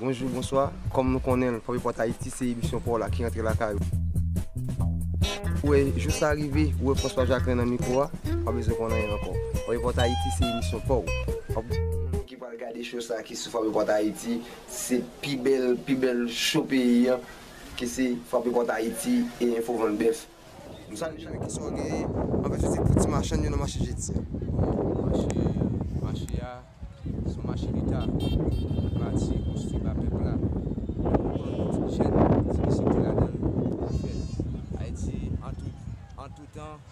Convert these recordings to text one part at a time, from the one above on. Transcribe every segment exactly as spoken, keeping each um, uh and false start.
Bonjou, bonswa. Kòm nou konnen l, Fòk Repòt Ayiti se emisyon pa w la ki rantre lakay ou. Ou wè, jou sa rive, ou wè François Jacquelin nan mikwo a, pa bezwen konn anyen ankò. Fòk Repòt Ayiti se emisyon pa w. Ki pral gade show sa ki sou Fòk Repòt Ayiti, se pi bèl, pi bèl show peyi an, ki se Fòk Repòt Ayiti e Enfo Vann Bèf. Nou salye, men kisa w genyen anvè soti pou ti machann yo nan mache jedi a? Bon, mache, mache a, se yon mache leta, bati, konstwi ba pèp la. Ou konprann, ti jèn, ti mesye ki te ladan l, pou fè l. Ayiti, an tou, an tou tan,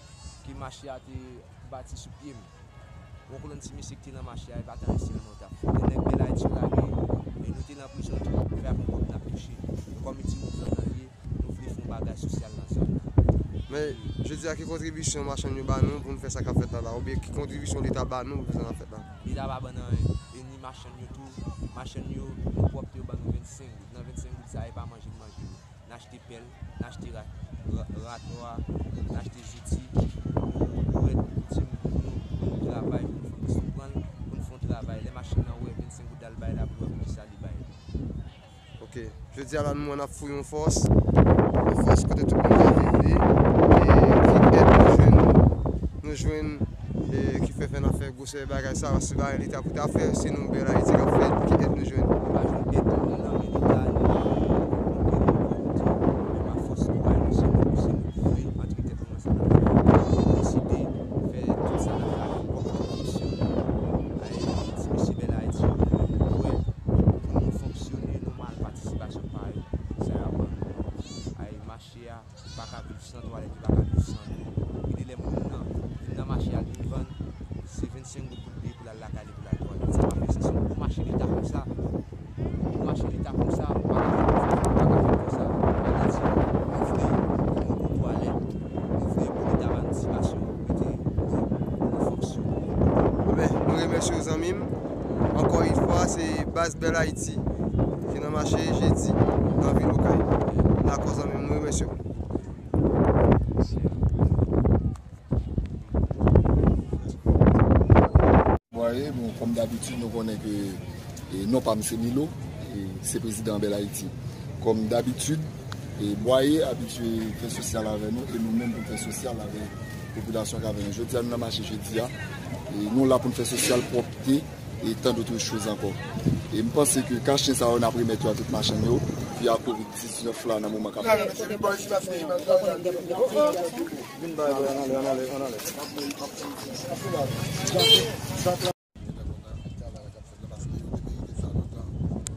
ke mache a te bati sou pye m. Yon kolonn ti mesye ki te nan mache a, e pa tan estil nou t ap fè. Lè nèg Bèl Ayiti yo lage, e nou te nan prizon tou, fè ak yon kòb n ap touche. E kòm e ti mouvman nan l ye, nou vle fè yon bagay sosyal nan zòn nan. Men, jodi a, ki kontribisyon machann yo ba nou pou nou fè sa k ap fèt la la? Oubyen ki kontribisyon leta ba nou pou fè sa k ap fèt la? Leta pa ban n anyen. E ni machann yo tou, machann yo, nou pwòpte yo ban nou vennsenk goud. Nan vennsenk goud sa a, e pa manje n manje yo. N achte pèl, n achte ra-, ra-, ratwa, n achte zouti, pou, pou, pou, pou timoun nou, pou nou travay, pou nou fè, pou nou pran l, pou nou fè yon travay. Lè machann nan wè vennsenk goud la, l bay la, pou l wè poukisa li bay. Ok. Jodi a la, nou wè n ap fouye yon fòs. Yon fòs kote tout moun ka viv li. E ki èd nou jwenn, nou jwenn, e ki fè fè n ap fè gwosè bagay sa, se bagay leta pou ta fè, se nou Bèl Ayiti k ap fè, ki èd nou jwenn. Nou pa jwenn èd nan men leta, ni nan men okenn otorite. Men pa fòs nou bay nou, se nou, se nou ki vle antre tèt nou nan sa n ap fè. Nou deside fè tout sa n ap fè avèk pwòp konviksyon nou. Ay, ti mesye Bèl Ayiti yo, nou menm nou kwè pou nou fonksyone nòmal, patisipasyon pa yo, sa y ap ban nou. Ay, mache a, ou pa ka viv san twalèt, ou pa ka viv san dlo. Gen de lè moun nan vin nan mache a, al vin vann, se vennsenk goud pou l peye pou l al lakay li, pou l al twalèt. Sa pa fè sans. Yon mache leta konsa, yon mache leta konsa, ou pa ka fè l konsa, ou pa ka fè l konsa. Sa vle di, nou vle pou nou gon twalèt, nou vle pou leta ba nou ti basyon pou mete dlo, pou nou fonksyone. Enben, nou remèsye w, zanmi m. Ankò yon fwa, se baz Bèl Ayiti ki nan mache jedi nan vil Okay. Dakò, zanmi m, nou remèsye w. Bwaye, bon, kòm dabitid, nou konnen ke, e, non pa m se Milo, e, se prezidan Bèl Ayiti. Kòm dabitid, e, Bwaye abitye fè sosyal avè nou, e nou menm pou fè sosyal avè popilasyon k avè nou. Jodi a, nou nan mache jedi a, e nou la pou n fè sosyal, pwòpte, e tant d'autres choses encore. E m panse ke kach chen sa yo n ap remèt yo a tout machann yo, ki a kovid diznèf la nan moman k ap Vin bay, bay, ann ale, ann ale, ann ale. Travay la k ap fèt la, paske yo te merite sa lontan.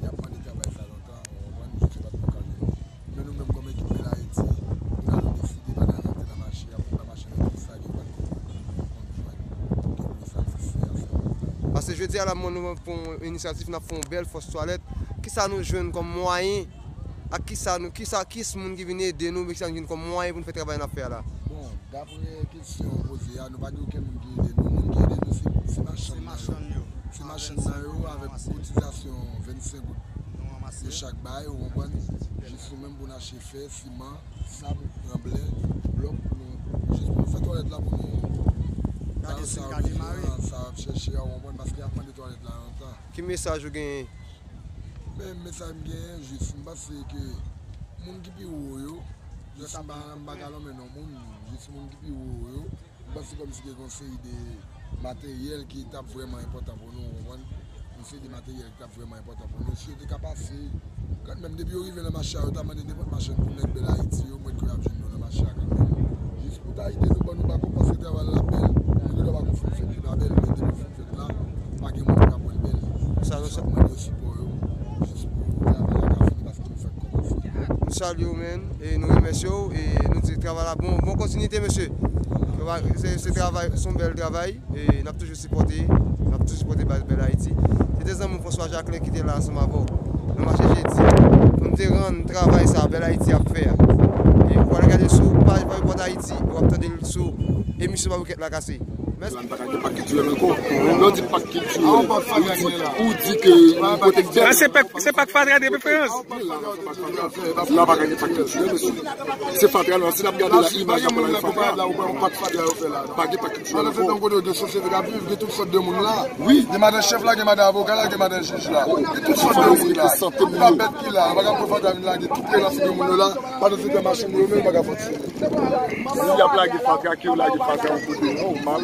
Y ap mande travay sa lontan, ou konprann, jodi yo pa t pou ka jwenn. Men nou menm kòm ekip Bèl Ayiti, nou la nou deside pa nan rantre nan mache a, pou pa mache nan tout sa yo pa t konn jwenn. Ke nou satisfè a sa. Paske jodi a la, nou pran yon inisyativ, n ap fè yon bèl fòs twalèt. Kisa nou jwenn kòm mwayen? Ak kisa nou, kisa, kiyès moun ki vin ede nou, oubyen kisa nou jwenn kòm mwayen pou n fè travay n ap fè a la? Bon, daprè kesyon w poze a, nou pa gen okenn moun ki ede nou. Moun ki ede nou, se, se machann nan yo. Se machann nan yo, avèk kotizasyon vennsenk goud yo chak bay, ou konprann? Jis nou menm pou n achte fè, siman, sab, ranblè, blòk, pou nou, jis pou nou fè twalèt la pou nou. Gade si l ka demare. Sa w ap chèche a, ou konprann, paske y ap mande twalèt la lontan. Ki mesaj ou genyen? Men, mesaj m genyen, jis, m panse ke moun ki pi wo yo, jis m pa, m pa ka lonmen non moun, jis moun ki pi wo yo, m panse kòmsi gen yon seri de materyèl ki t ap vrèman enpòtan pou nou, ou konprann? Yon seri de materyèl ki t ap vrèman enpòtan pou nou. Si yo te ka pase, kanmenm, depi yo rive nan mache a, yo ta mande nenpòt machann pou nèg Bèl Ayiti yo, mwen kwè y ap jwenn nou nan mache a kanmenm. Jis pou ta ede nou, ban nou bako, paske travay la bèl. Nou gen dwa pa konn fè l pi pa bèl, men depi l fin fèt la, pa gen moun ki ka pran l bèl. Sa nou sa. Mande yo sipò yo, jis pou travay la ka fini, paske nou fèk kòmanse. Nou salye w, men, e nou remèsye w, e nou di travay la bon, bon kontinite, mesye. Se, se travay, se yon bèl travay, e n ap toujou sipòte, n ap toujou sipòte baz Bèl Ayiti. Se te zanmi w François Jacquelin ki te la ansanm avè w nan mache jedi, pou n te rann travay sa Bèl Ayiti ap fè a. E w pral gade sou paj Fòk Repòt Ayiti, w ap tande l sou emisyon Babouket Lakase. Lan pa ka gen pak kiltirèl ankò. Lè w di pak kiltirèl, ou di, ou di ke yon kote k bèl. Ah, se pak, se pak fatra de preferans. La pa ka gen pak kiltirèl, mesye. Se fatra, non, si n ap gade la, imaj la, pa gen pak fatra. Pa gen pak kiltirèl ankò. Gen sosyete k ap viv, gen tout sòt de moun la. Wi. Gen madan chèf la, gen madan avoka la, gen madan jij la. Gen tout sòt de moun la. Tout bèt ki la, pa ka pran fatra vin lage tout peyi la sou moun yo la. Pandan se tan machin moun yo menm pa ka fonksyone. Si y ap lage fatra, ke yo lage fatra yon kote nòmal.